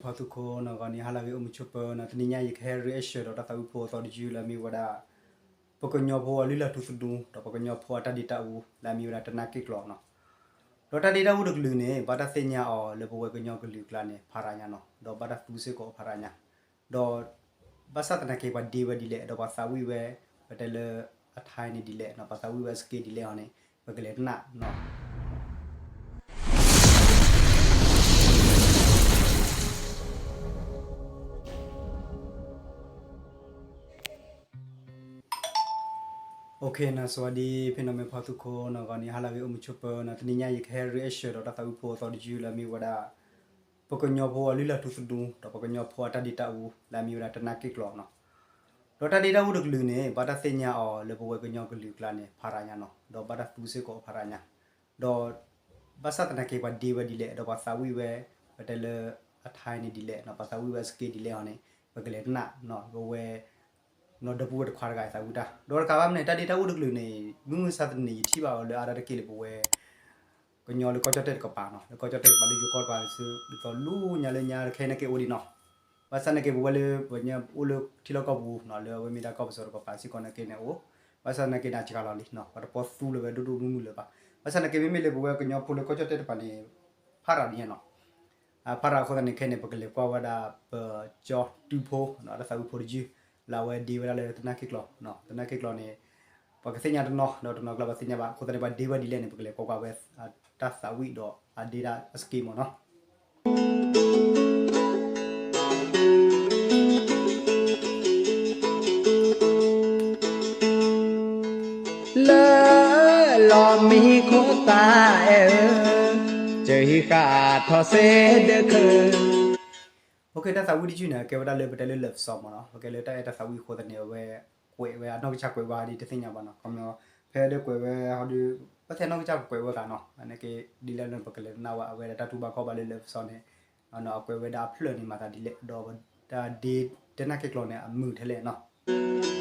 ဖီသူခိၣ်နီၢ်ဂီၤန့ၣ် ဟါလၢအဂ့ၤ အိၣ်မုာ်ဆိးပၢၤနီၤ, တနံၤညါအံၤ ယကဟဲ reaction ဒီးတၢ်သးဝံၣ်ဖိအသီတယုၢ်လၢအမ့ၢ်ဝဲဒၣ် ပှၤကညီဖိအလုၢ်လၢ်ထူသနူ ဒီးပှၤကညီဖိအတၢ်ဒ့တၢ်အူ လၢအမ့ၢ်ဝဲဒၣ်တနၢ်က့ၣ်ကျီနီၤ. ဒီးတၢ်ဒ့တၢ်အူတကလုာ်န့ၣ် ဘၣ်တၢ်သ့ၣ်ညါအီၤလၢပဝဲကညီကလုာ်အကျါန့ၣ် ဖးရၤညါနီၤ, ဒီးဘၣ်တၢ်သူစ့ၢ်ကီးဖးရၤညါ, ဒီး ဘၣ်ဆၣ်သနာ်က့ ပှၤဒ့ဝဲဒ်လဲၣ် ဒီးပှၤသးဝံၣ်ဝဲ ပတဲလၢအထါန့ၣ်ဒ်လဲၣ်နီၤ, ပှၤသးဝံၣ်ဝဲအစက့ဒ်လဲၣ်အီၤန့ၣ် ပကလဲၤကနၣ်နီၤ. โอเคနီၤ, สวัสดี ဖဲနီၤ မ့ၢ်ဖီသူခိၣ်နီၢ်ဂီၤန့ၣ် ဟါလၢအဂ့ၤ အိၣ်မုာ်ဆိးပၢၤနီၤ, တနံၤညါအံၤ ယကဟဲ reaction ဒီးတၢ်သးဝံၣ်ဖိအသီတယုၢ်လၢအမ့ၢ်ဝဲဒၣ် ပှၤကညီဖိအလုၢ်လၢ်ထူသနူ ဒီးပှၤကညီဖိအတၢ်ဒ့တၢ်အူ လၢအမ့ၢ်ဝဲဒၣ်တနၢ်က့ၣ်ကျီနီၤ. ဒီးတၢ်ဒ့တၢ်အူတကလုာ်န့ၣ် ဘၣ်တၢ်သ့ၣ်ညါအီၤလၢပဝဲကညီကလုာ်အကျါန့ၣ် ဖးရၤညါနီၤ, ဒီးဘၣ်တၢ်သူစ့ၢ်ကီးဖးရၤညါ, ဒီး ဘၣ်ဆၣ်သနာ်က့ ပှၤဒ့ဝဲဒ်လဲၣ် ဒီးပှၤသးဝံၣ်ဝဲ ပတဲလၢအထါန့ၣ်ဒ်လဲၣ်နီၤ, ပှၤသးဝံၣ်ဝဲအစက့ဒ်လဲၣ်အီၤန့ၣ် ပကလဲၤကနၣ်နီၤ, ပဝဲ နီၢ်ဒီပုၢ်ဝဲၢ်တခွါတဂၤအံၤသးဝံၣ်တၢ်, ဒီးတကးဘၣ်မ့ၢ်န့ၣ် တၢ်ဒ့တၢ်အူတကလုာ်န့ၣ် မုၢ်မဆါတနံၤအံၤ ယထံၣ်ဘၣ်အီၤလၢအါဒၣ်တက့ၢ်လၢပဝဲ ကညီလၢကီၢ်ကၠီၣ်တဲၣ်တကပၤနီၤ, လၢကီၢ်ကၠီၣ်တဲၣ်တကပၤ လၢယိၤကီၢ်တကပၤ ဒ်သိးလူညါလၢညါတခဲန့ၣ်က့ၤအိၣ်ဒံးနီၤ. ဘၣ်ဆၣ်သနာ်က့ ပဝဲလၢပှၤကညီအိၣ်လၢထံလီၢ်ကီၢ်ပူၤနီၤ, လၢအဝဲမ့ၢ်ဒၣ်ကီၢ်ပယီၤတကပၤစ့ၢ်ကီးသနာ်က့န့ၣ်အိၣ်, ဘၣ်ဆၣ်သနာ်က့န့ၣ် အစှၤလီၤလံနီၤ, ပှၤတပီသူလၢၤဝဲဒိၣ်ဒိၣ်မုၢ်မုၢ်လၢၤဘၣ်. ဘၣ်ဆၣ်သနာ်က့ မ့မ့ၢ်လၢပဝဲကညီဖိလၢကီၢ်ကၠီၣ်တဲၣ်တကပၤန့ၣ် ဖးရၤဒ်န့ၣ်နီၤ. ဖးရၤအဃိသတးန့ၣ် ခဲအံၤန့ၣ် ပကလဲၤကွၢ်ဝဲဒၣ် ပကၠီတုဖိ တၢ်သးဝံၣ်ဖိတယုၢ် လၢအဝဲဒ့ဝဲဒၣ်လၢတနၢ်က့ၣ်ကျီ, တနၢ်က့ၣ်ကျီန့ၣ် ပှၤကသ့ၣ်ညါတနီၤ ဒီးတနီၤကျါပှၤသ့ၣ်ညါဘၣ်. အဃိသတးန့ၣ် ပှၤဒ့ဝဲဒ်လဲၣ်န့ၣ် ပကလဲၤကွၢ်ကွၢ်ဝဲ တၢ်သးဝံၣ်ဒီးအဒ့တၢ်အစက့မ့ၢ်နီၤ. လၢလီၤမံခိၣ်သးအဲၣ်ဧၢ, စၢဟံးဃာ်ထီၣ်စ့ဒၢခဲ. OK, တၢ်သးဝံၣ်တယုၢ်န့ၣ် အကဲဝဲဒၣ်လၢပတဲလၢ love song မ့ၢ်နီၤ, ပကဲလၢတၢ်အဲၣ်တၢ်သးဝံၣ်အဃိသတးန့ၣ် အဝဲကွဲးဝဲအနီၢ်ကစၢ်ကွဲးဝဲဒ်တသ့ၣ်ညါဘၣ်နီၤ, ခီပညီ ဖဲဒၢကွဲးဝဲဟီဒီး ဘၣ်ထဲနီၢ်ကစၢ်ကွဲးဝဲဂၤနီၤ, အန့ၣ်က့ ဒ်လဲၣ်လၢပကလဲၤကနၣ်ဝဲအဝဲဒၣ်တၢ်တူၢ်ဘၣ်ခီၣ်ဘၣ်လၢ love song န့ၣ် အကွဲးဝဲဒၣ်အဖျၢၣ်န့ၣ်မၤသးဒ်လဲၣ် ဒီးတၢ်ဒ့တနၢ်က့ၣ်ကျီန့ၣ် အမုာ်ထဲလဲၣ်နီၤ.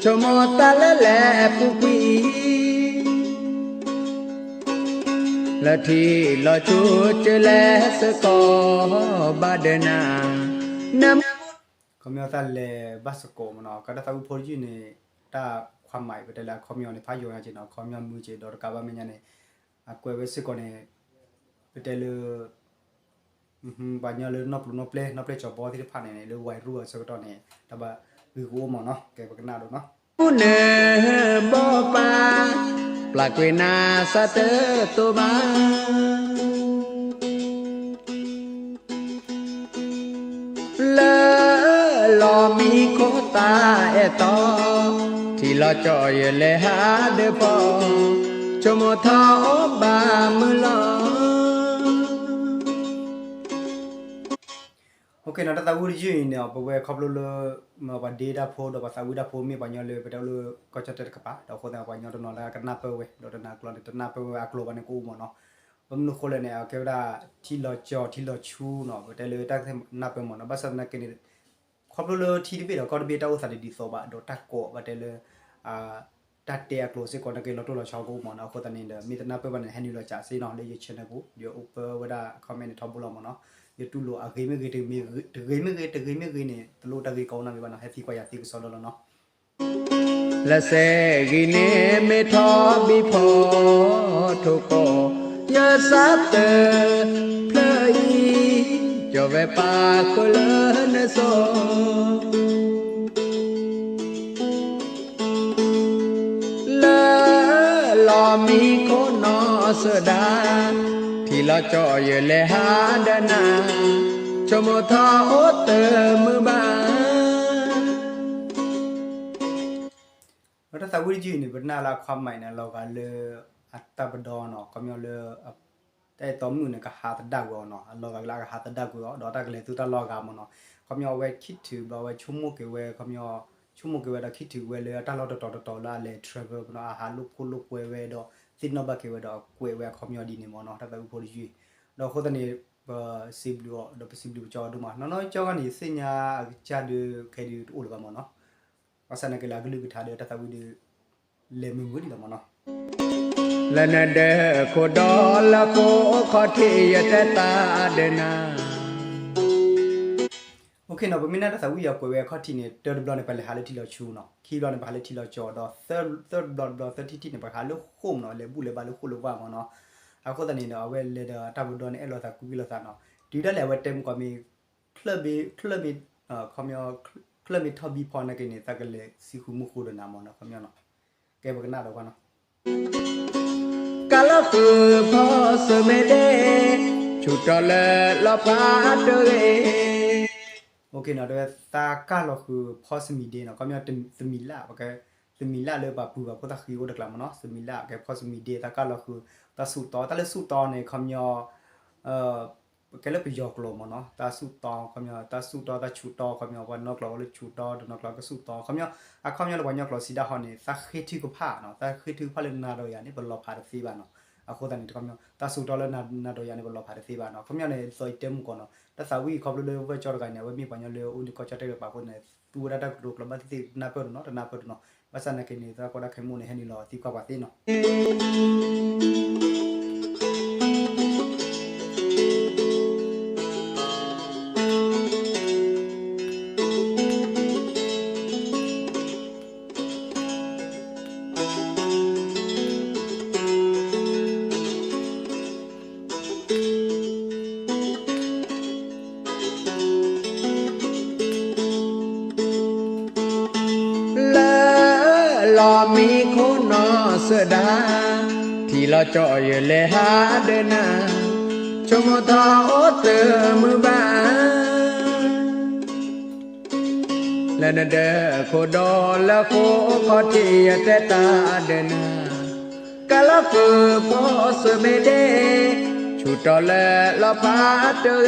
ဆိကမိၣ်တၢ်လၢလဲၤပူၤကွံာ်အံၤ, လၢထံလီၤကၠိကၢလဲၤစ့ၢ်ကီးဘၣ်ဒၢနၤ, န ခီပညီတၢ်လဲၤဘၣ်စ့ၢ်ကီးမ့ၢ်နီၤ, ကတၢ်သးဝံၣ်ဖိတယုၢ်န့ၣ် တၢ်ခွါမးအံၤ ပတဲလၢအခီပညီန့ၣ် ဖးယိာ်ညါက့နီၤ, အခီပညီမုာ်က့ ဒီးတကးဘၣ်မဲာ်ညါန့ၣ် အကွဲးဝဲစ့ၢ်ကီးန့ၣ် ပတဲလၢ ပှၤကညီလၢနီၢ်ပျိၤနီၢ်ပျဲၢ် နီၢ်ပျဲၢ်ကၠီၤဘီသ့ၣ်တဖၣ်န့ၣ် လၢဝဲရူအဆၢကတီၢ်န့ၣ် တၢ်ဘၣ်ဂ့ၢ်ကအိၣ်မ့ၢ်နီၤ, ကဲပကနၣ်ဒိးနီၤ. ပူၤနၢၤဘီၣ်ပၢ် ပျၢ်ကွံာ်နၤစးတတိၢ်ဘၣ် လၢလီၤမံခိၣ်သးအဲၣ်တီ, ထံလီၤကၠီၣ်ယလဲၤဟးဒၢပီ, ဆိကမိၣ်ထီၣ်အိၣ်ဘၣ်မုာ်လီၤ. OK နီၤ, တၢ်သးဝံၣ်တယုၢ်အံၤန့ၣ် ပဝဲခီဖျိလၢ ပှၤဒ့တၢ်ဖိဒီးပှၤသးဝံၣ်တၢ်ဖိ မ့ၢ်ပှၤကညီလၢပတဲအိၣ်လၢကီၢ်ကၠီၣ်တဲၣ်တကပၤ, ဒီးအဃိသတး ပှၤကညီတနီၤလၢကနၢ်ပၢၢ်ဝဲ ဒီးတနၢ်ကျီန့ၣ် တနၢ်ပၢၢ်ဝဲအကျိၤဘၣ်န့ၣ်ကအိၣ်မ့ၢ်နီၤ. ဘၣ်မနုၤအဃိလဲၣ်န့ၣ် အကဲဝဲဒၣ် ထံလီၤကၠီၣ်ထံလီၤဆူနီၤ, ပတဲလၢတၢ်နၢ်ပၢၢ်မ့ၢ်နီၤ, ဘၣ်ဆၣ်သနာ်က့န့ၣ် ခီဖျိလၢထံတဘ့ၣ်ဒီးကီၢ်တဘ့ၣ်တၢ်အိၣ်သးတဒ်သိးဘၣ် ဒီးတၢ်ကိးပတဲလၢ တၢ်တဲအကျိၤစ့ၢ်ကီးန့ၣ်က့ လီၤတိၢ်လီၤဆီကအိၣ်မ့ၢ်နီၤ, အဃိသတးန့ၣ်ဒီး မ့ၢ်တနၢ်ပၢၢ်ဘၣ်န့ၣ် ဟဲနုာ်လီၤစးစ့နီၤ လၢယ channel ပူၤ ယအိၣ်ပၢဝဲဒၣ် comment န့ၣ်ထီဘိလီၤမ့ၢ်နီၤ, ယတူၢ်လိာ်အဂ့ၤမ့ၢ်ဂ့ၤ တဂ့ၤမ့ၢ်ဂ့ၤ တဂ့ၤမ့ၢ်ဂ့ၤ တဂ့ၤမ့ၢ်ဂ့ၤန့ၣ် တလိၣ်တၢ်ဂ့ၢ်ကီအိၣ်နီတမံၤဘၣ်နီၤ, ဟဲသံကွၢ်ယၤသ့ကစီဒီလီၤနီၤ. လၢစဲဂံၢ်န့ၣ်မ့ၢ်ထီဘံၣ်ဖီထိၣ်ကီး, ယစးတၢၢ်ဖျၢၣ်အံၤ ကၠီၣ်ဝဲပာ်ဃုာ်လၢနစီၤ လၢလီၤမံခိၣ်နီၢ်စၢၤဒါ, ထံလီၤကၠီၣ်ယလဲၤဟးဒၢနၤ, ဆိကမိၣ်ထီၣ်အိၣ်တမုာ်ဘၣ်. ဒီးတၢ်သးဝံၣ်တယုၢ်အံၤန့ၣ် ပနာ်လၢအခွါမးအံၤန့ၣ် အလီၤဂာ်လၢ အတၢ်ပဒီနီၤ, ခီပညီလၢ တၢ်အဲၣ်တီမုၣ်န့ၣ် ကဟးသဒၣ်ကွံာ်အီၤနီၤ, အလီၤဂာ်လၢအကဟးသဒၣ်ကွံာ်အီၤ ဒီးတၢ်ကလဲၤသုတၢ်လီၢ်အဂၤမ့ၢ်နီၤ, ခီပညီအဝဲခံထုးဘျီအဝဲဆိကမိၣ်က့ၤဝဲ ခီပညီ ဆိကမိၣ်က့ၤဝဲဒီးခံထုးဝဲလၢအတၢ်လီၢ်တတီၤတတီၤလၢအလဲၤ travel မ့ၢ်နီၤ, အဟးလိာ်ခိၣ်လိာ်ကွဲဝဲဒီး သ့ၣ်နီၣ်ဘၣ်က့ၤဝဲဒီး အကွဲးဝဲအခီပညီဒ်န့ၣ်မ့ၢ်နီၤ, တၢ်သးဝံၣ်ဖိတယုၢ်အံၤ, ဒီးအဃိသတးန့ၣ် ပစံးဘျုးအီၤ ဒီးပစံးဘျုးပကၠီဒိၣ်မး, နီၢ်နီၢ်ကၠီဂၤန့ၣ် ယသ့ၣ်ညါအကစၢ်ဒုးခဲဒုးတအိၣ်လၢၤဘၣ်မ့ၢ်နီၤ, ဘၣ်ဆၣ်သနာ်က့လၢအကလုၢ်ကထါဒီးတၢ်သးဝံၣ်ဒုး လဲၤမုာ်မုာ်ဒံးလီၤမ့ၢ်နီၤ, လၢနဒၢးခိၣ်ဒီးလၢဖိခီၣ်ထံးယတဲတၢ်ဒၢနၤ နီၤ ပမ့ၢ်နာ်တၢ်သးဝံၣ်အကွဲးဝဲအခီၣ်ထံးန့ၣ် တၢတဘျီန့ၣ် ပလဲၤဟးလၢထံလီၤဆူနီၤ, ခံဘျီန့ၣ် ပဟးလၢထံလီၤကၠီၤ ဒီးသၢတဘျီတဘျီ သၢထံၣ်ထံၣ်န့ၣ် ပဟးလၢဃိာ်မနီၤ, လဲၤဘူၣ်လဲၤဘါလၢဃိာ်လၢဝၣ်မနီၤ. အဃိသတးန့ၣ်ဒီး အဝဲလဲၤဒီးအတၢ်ပဒီန့ၣ် အဲၣ်လိာ်သးကွံကွံလိာ်သးနီၤ, တုၤဒၣ်လဲာ်အဝဲတဲမုၢ်ကီၢ်မ့ၢ် ချၢၣ်မ့ၢ် ခီပညီ ချၢၣ်မ့ၢ်ထီၣ်ဘံဖီနာ်က့န့ၣ် သးကလဲၤဆံဃုာ်မုၢ်ဃိဒီးနၤမနီၤ, ခီပညီနီၤ, ကဲပကနၣ်ဒီးကွၢ်နီၤ. ကလီၤဃုာ်ဖီစၢၤမ့ၢ်ဒ့, ဆူၣ်တီလၢလီၤဖးတဂ့ၤ. နီၤ တဲဝဲသးကလီၤဃုာ်ဖီစၢၤမ့ၢ်ဒ့နီၤ, ခီပညီ သမံၤလၢ် ပက သမံၤလၢ်လၢပှၤပုၢ်ဘၣ်ဖိသၣ်ဃံအိၣ်တကျါမနီၤ, သမံၤလၢ်ကဲဖီစၢၤမ့ၢ်ဒ့ သးကလီၤဃုာ် တၢ်ဆူၣ်တီ တၢ်လၢဆူၣ်တီန့ၣ် ခီပညီ ကဲလၢပယီၤကျိာ်မနီၤ, တၢ်ဆူၣ်တီ ခီပညီ တၢ်ဆူၣ်တီ တၢ်ဆူၣ်တီ ခီပညီ ပှၤနီၢ်ကျိာ်အိၣ်လၢဆူၣ်တီ တနီၤကျိာ်ကဆူၣ်တီ ခီပညီ အခီပညီလၢပှၤကညီကျိာ်စံးဒၣ်ဟီန့ၣ် သးဃ့ထုကဖၣ်နီၤ, သးဃ့ထုကဖၣ်လၢနၤဒီးယၤန့ၣ် ပလီၤဖးတသ့ဘၣ်နီၤ. အဃိသတးန့ၣ် ခီပညီ တၢ်ဆူၣ်တီလၢနၤဒီးယၤန့ၣ် ပလီၤဖးတသ့ဘၣ်နီၤ. ခီပညီန့ၣ် ဒ်သိးယတဲမုၢ်ကီၢ်နီၤ, တၢ်သးဝံၣ်ခီဖျိလၢဝဲၢ်ကၠီတဂၤန့ၣ် အဝဲမ့ၢ်ပှၤကညီလၢအိၣ်ဒံးကီၢ်ကၠီၣ်တဲၣ်တကပၤအဃိန့ၣ် သူဝဲဒၣ်တၢ်ကတိၤကျိာ်ဘၣ်သ့ၣ်သ့ၣ် တနၢ်ပၢၢ်တနီၤ တနၢ်ပၢၢ်တနီၤ, ဘၣ်ဆၣ်နာ်က့န့ၣ် သးကီတၢ်ခဲမုၢ်န့ၣ် ဟဲနုာ်လီၤသံကွၢ်ပှၤသ့နီၤ. လၢလီၤမံခိၣ်နီၢ်စၢၤဒါ, ထံလီၤကၠီယလဲၤဟးဒၢနၤ, ဆိကမိၣ်ထီၣ်အိၣ်တမုာ်ဘၣ် လၢနဒၢးခိၣ်ဒီလၢဃိခီၣ်ထံးယတဲတၢ်ဒၢနၤ, ကလီၤဃုာ်ဖီစၢၤမ့ၢ်ဒ့, ဆူၣ်တီလၢလီၤဖးတဂ့ၤ.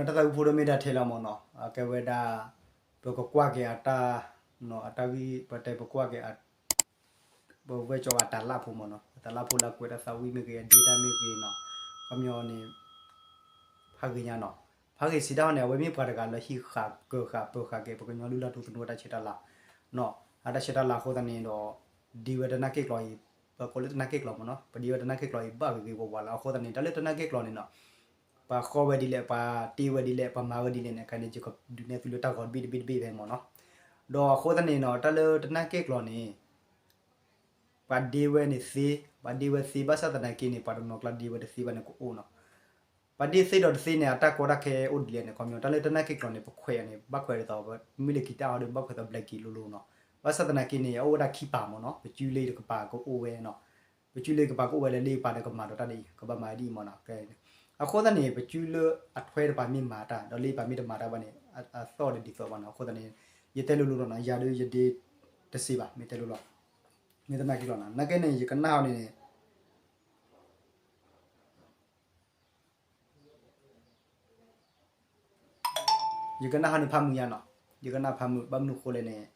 တၢ်သးဝံၣ်ဖိဒိၣ်မ့ၢ်ဒၣ်ထဲလီၤမ့ၢ်နီၤ, အကဲဝဲဒၣ် ပကကွၢ်က့ၤအတၢ် အတၢ်ဂ့ၢ် ပတဲပကွၢ်က့ၤ ပဝဲၢ်ကၠီအတၢ်လၢ်ဖိမ့ၢ်နီၤ, အတၢ်လၢ်ဖိလၢအကွဲးတၢ်သးဝံၣ်မ့ၢ်ဂ့ၤ အဒ့တၢ်မ့ၢ်ဂ့ၤနီၤ, ခီပညီန့ၣ် ဖးဂ့ၤညါနီၤ, ဖးဂ့ၤစံးဒၣ်ဟီန့ၣ် အဝဲမ့ၢ်ပှၤတဂၤလၢဟံးဃာ်ကၢၤဃာ်ပၢၤဃာ်က့ၤ ပကညီလုၢ်လၢ်ထူသနူအတၢ်ဆဲးတၢ်လၤနီၤ, အတၢ်ဆဲးတၢ်လၤအဃိသတးန့ၣ်ဒီး ဒ့ဝဲတနၢ်က့ၣ်ကျီၤအံၤ ပကိးလၢတနၢ်က့ၣ်ကျီၤမ့ၢ်နီၤ, ပဒ့ဝဲတနၢ်က့ၣ်ကျီၤအံၤ ဘၣ်ဂ့ၤဂ့ၤဝးဝးလီၤ. အဃိသတးန့ၣ် တၢ်လၢတနၢ်က့ၣ်ကျီၤန့ၣ်နီၤ ပှၤဃီဝဲဒ်လဲၣ် ပှၤတ့ဝဲဒ်လဲၣ် ပှၤမၤဝဲဒ်လဲၣ်န့ၣ် ခါန့ၣ်ယကဒုးနဲၣ်သုလၢတၢ်ဂီၤတဘ့ၣ်တဘ့ၣ်တဘ့ၣ်ဖဲမ့ၢ်နီၤ, ဒီးအဃိသတးန့ၣ်နီၤ တၢ်လၢတနၢ်က့ၣ်ကျီၤန့ၣ် ပှၤဒ့ဝဲန့ၣ်သ့, ပှၤဒ့ဝဲသ့ ဘၣ်ဆၣ်သနာ်က့န့ၣ် ပှၤတနီၤကျါဒ့ဝဲတသ့ဘၣ်န့ၣ်ကအိၣ်နီၤ. ပှၤဒ့သ့ဒီးတသ့န့ၣ် အတၢ်ကီတၢ်ခဲအိၣ်ဒ်လဲၣ်န့ၣ် ခီပညီ တၢ်လၢတနၢ်က့ၣ်ကျီၤန့ၣ် ပခွဲးအီၤန့ၣ် ဘၣ်ခွဲးဒ်သိး မ့ၢ်လၢကံတၢ်ဟီဒီး ဘၣ်ခွဲးသိး black လိၤလိၤနီၤ. ဘၣ်ဆၣ်သနာ်က့န့ၣ် အအိၣ်ဝဲဒၣ်ခံပၤမ့ၢ်နီၤ, ပစုလၢတကပၤကအိၣ်ဝဲနီၤ, ပစုလၢကပၤကအိၣ်ဝဲလၢလၢကပၤဒီးကမၤဒီးတၢ်ဒ်အံၤ ကဘၣ်မၤဒ်အံၤမ့ၢ်နီၤ. အဃိသတးန့ၣ် ပစုလၢအထွဲတပၤမ့ၢ်မၤတၢ် ဒီးလၢကပၤမ့ၢ်တမၤတၢ်ဘၣ်န့ၣ် အသီၣ်ဒီးဒ်သိးဘၣ်နီၤ. အဃိသတးန့ၣ် ယတဲလိၤလိၤလီၤနီၤ, ယၤဒီးယဒ့တသ့ဘၣ် မ့ၢ်တဲလိၤလိၤ, မ့ၢ်တနၢ်က့ၣ်ကျီၤနီၤ နာ်က့န့ၣ် ယကနၣ်ဟီန့ၣ် ယကနၣ်ဟီန့ၣ်ဖးမုာ်ညါနီၤ, ယကနၣ်ဖးမုာ် ဘၣ်မနုၤဃိလဲၣ်န့ၣ်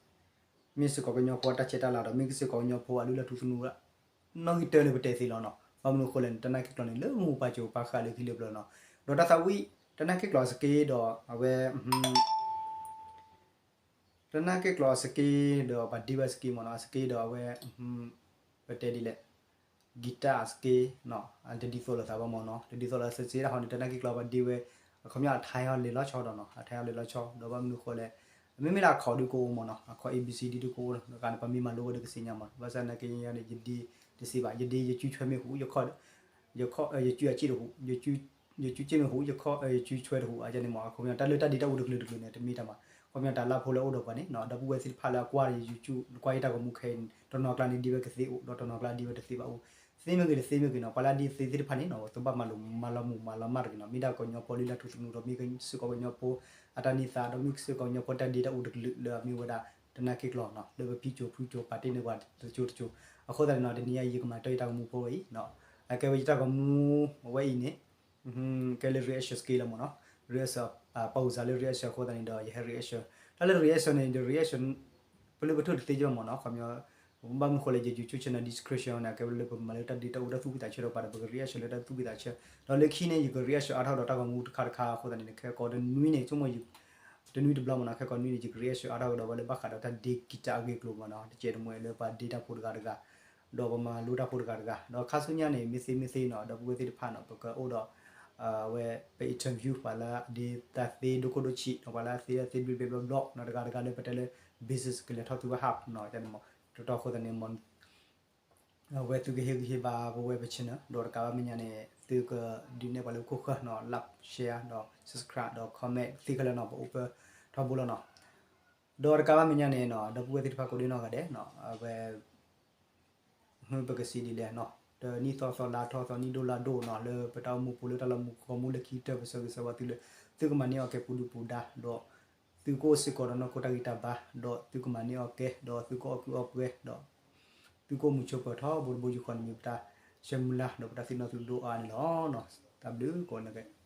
မ့ၢ်စ့ၢ်ကီးကညီဖိအတၢ်ဆဲးတၢ်လၤဒီး မ့ၢ်စ့ၢ်ကီးကညီဖိအလုၢ်လၢ်ထူသနူ နီၣ်ဂံၢ်တၢန့ၣ်ပတဲသ့လီၤနီၤ. ဘၣ်မနုၤဃိလဲၣ်န့ၣ် တနၢ်က့ၣ်ကျီၤန့ၣ် လၢမူပာ်စိၤပာ်ဃာ်လၢခံလၢပျၢၤနီၤ, ဒီးတၢ်သးဝံၣ် တနၢ်က့ၣ်ကျီၤအစက့ဒီး အဝဲ တနၢ်က့ၣ်ကျီၤအစက့ဒီး ပှၤဒ့ဝဲအစက့မ့ၢ်နီၤ, အစက့ဒီးအဝဲ ပတဲဒ်လဲၣ် guitar အစက့ တဒ်သိးလိာ်သးဘၣ်မ့ၢ်နီၤ, တဒ်သိးလိာ်သးစ့ဒၣ်ဟီန့ၣ် တနၢ်က့ၣ်ကျီၤပှၤဒ့ဝဲ အခီပညီအထဲအီၤလဲၤလီၤဆီဒီးနီၤ, အထဲအီၤလဲၤလီၤဆီ ဒီးဘၣ်မနုၤဃိလဲၣ် မ့မ့ၢ်ဒၣ်အခီဒုကအိၣ်မ့ၢ်နီၤ, အခီ A B C D ဒုကအိၣ် ကန့ၣ် ပှၤမ့ၢ်မၤလိဝဲဒီးကသ့ၣ်ညါမ့ၢ်နီၤ, ဘၣ်ဆၣ်သနာ်က့န့ၣ် ယဒ့တသ့ဘၣ်, ယဒ့ယစုဆွဲမ့ၢ်ဟူး ယခီၣ် ယစုအစ့ၣ်တဟူး, ယစုစ့ၣ်မ့ၢ်ဟူး ယစုဆွဲတဟူး အန့ၣ်မ့ၢ် အခီပညီ တၢ်လၢတၢ်ဒ့တၢ်အူတကလုာ်တကလုာ်န့ၣ် တမ့ၢ်တၢ်မး, အခီပညီ တၢ်လၢ်ဖိလၢအအိၣ်ဒီးပှၤန့ၣ် ဒီပုၢ်ဝဲၢ်သ့ၣ်တဖၣ်လၢအကွၢ်ဒီး ယကွၢ်ယတၢ်ဂီၤမူခဲအံၤန့ၣ် တနီၤကျါန့ၣ်ဒ့ဝဲကသ့အိၣ် ဒီးတနီၤကျါဒ့ဝဲတသ့ဘၣ်အိၣ်, သ့မ့ၢ်ဂ့ၤတသ့မ့ၢ်ဂ့ၤနီၤ ပှၤလၢအဒ့သ့သ့ၣ်တဖၣ်န့ၣ်နီၤ သဘၣ်မၤလိမၤလီၤမၢ်တဂ့ၤနီၤ, မ့ၢ်ဒၣ်ကညီဖိလုၢ်လၢ်ထူသနူဒီး မ့ၢ်စ့ၢ်ကီးကညီဖိအတၢ်န့ၢ်သါ ဒီးမ့ၢ်စ့ၢ်ကီးကညီဖိတၢ်ဒ့တၢ်အူတကလုာ်လၢအမ့ၢ်ဝဲဒၣ် တနၢ်က့ၣ်ကျီၤနီၤ လၢပဖံကၠိဖုကၠိပာ်တ့ၢ်န့ၢ်ပှၤတကၠိတကၠိ, အဃိသတးန့ၣ်နီၤ တနံၤအံၤယကမၤတၢ်ယတၢ်ဂီၤမူဖိဝဲအံၤနီၤ, အကဲဝဲယတၢ်ဂီၤမူအဝဲအံၤန့ၣ် ကဲလၢ rehearsal စက့လီၤမ့ၢ်နီၤ, rehearsal ပာ်အိၣ်စၢ်လၢ reaction အဃိသတးန့ၣ်ဒီး ယဟဲ reaction တၢ်လၢ reaction န့ၣ်ဒီး reaction ပလၢပထိၣ်တသ့ကမၢ်နီၤ ခီပညီ ဘၣ်မနုၤဃိလဲၣ် ယ YouTube channel description န့ၣ် ကဲဝဲလၢပမၤလၢတၢ်ဒ့တၢ်အူတၢ်သူၣ်ဝံၣ်သးဆၢဒီးပာ်ဒီးပက reaction လၢတၢ်သူၣ်ဝံၣ်သးဆၢ ဒီးလၢခံန့ၣ် ယက reaction အါထီၣ်ဒီးတၢ်ဂီၤမူတခါတခါအဃိသတးန့ၣ် ခဲကိးတနွံန့ၣ် ဆိကမိၣ် တနွံတဘျီမၢ်နီၤ ခဲကိးနွံန့ၣ် ယက reaction အါထီၣ်ကဒီးဝဲလၢဘၣ်ဃးဒီးတၢ်ဒ့ guitar အဂ့ၢ်အကျိၤမၢ်နီၤ တကဲးတမှဲလၢပှၤဒ့တၢ်ဖိတဂၤတဂၤ ဒီးပမၤလိတၢ်ဖိတဂၤတဂၤ ဒီးခါဆူညါန့ၣ် မ့ၢ်သ့မ့ၢ်သ့နီၤ ဒီပုၢ်ဝဲၢ်သ့ၣ်တဖၣ်နီၤ ပကအိၣ်ဒီး ဝဲ ပ interview ပှၤလၢအဒ့တၢ်သ့ဒိၣ်ခိၣ်ဒိၣ်ဆံးနီၤ ပှၤလၢအသ့တၢ်သ့ဘျ့ဘျ့ဘျီဘျီနီၤ တဂၤတဂၤလၢပတဲလၢ business ကလဲၤထီၣ်သ့ဝဲဟးနီၤ တၢ်န့ၣ်မၢ် တတီၢ်ဃိသတးန့ၣ်မၢ် အဝဲသုကဟ့ၣ်ဂံၢ်ဟ့ၣ်ဘါပဝဲပ channel ဒီးတကးဘၣ်မဲာ်ညါန့ၣ် သုကဒုးနဲၣ်ပှၤလၢခိၣ်ဃၢၤနီၤ like share ဒီး subscribe ဒီး comment သ့ခဲလၢာ်နီၤ ပအိၣ်ပၢၢ်ထီဘိလီၤနီၤ ဒီးတကးဘၣ်မဲာ်ညါန့ၣ်နီၤ ဒီပုၢ်ဝဲၢ်သ့ၣ်တဖၣ်ကိးဒံနီၢ်ဂၤဒဲးနီၤ အဝဲ ဟ့ၣ်ပကစံးဒ်လဲၣ်နီၤ တနံၣ်သီသီလါထီၣ်သီနံၣ်ဒိၣ်လါဒိၣ်နီၤ လၢပတၢ်အိၣ်မူပူၤလၢတၢ်လီၢ်မူကီၢ်မူလၢခံကတၢၢ် ပဆၢဂ့ၤဆၢဝါသုလၢ သုကမၤန့ၢ်အီၣ်ကဲပူၤဒုၣ်ပူၤဒါ ဒီးသုကအိၣ်စ့ၢ်ကီးဒီးနီၢ်ခိတၢ်ဂံၢ်တၢ်ဘါ ဒီးသုကမၤန့ၢ်အီၣ်ကဲ ဒီးသုကအီၣ်ကုၢ်အီၣ်ပှဲၤ ဒီး သုကအိၣ်မုာ်ဆိးပၢၤထီဘိတဘိယူၢ်ဃီန့ၣ် မ့ၢ်ပတၢ်ဆၢမုၢ်လၢ် ဒီးပတၢ်သ့ၣ်နီၣ်သုဒိၣ်အါန့ၣ်လီၤ. တၢ်ဘျုးကိးဂၤဒဲး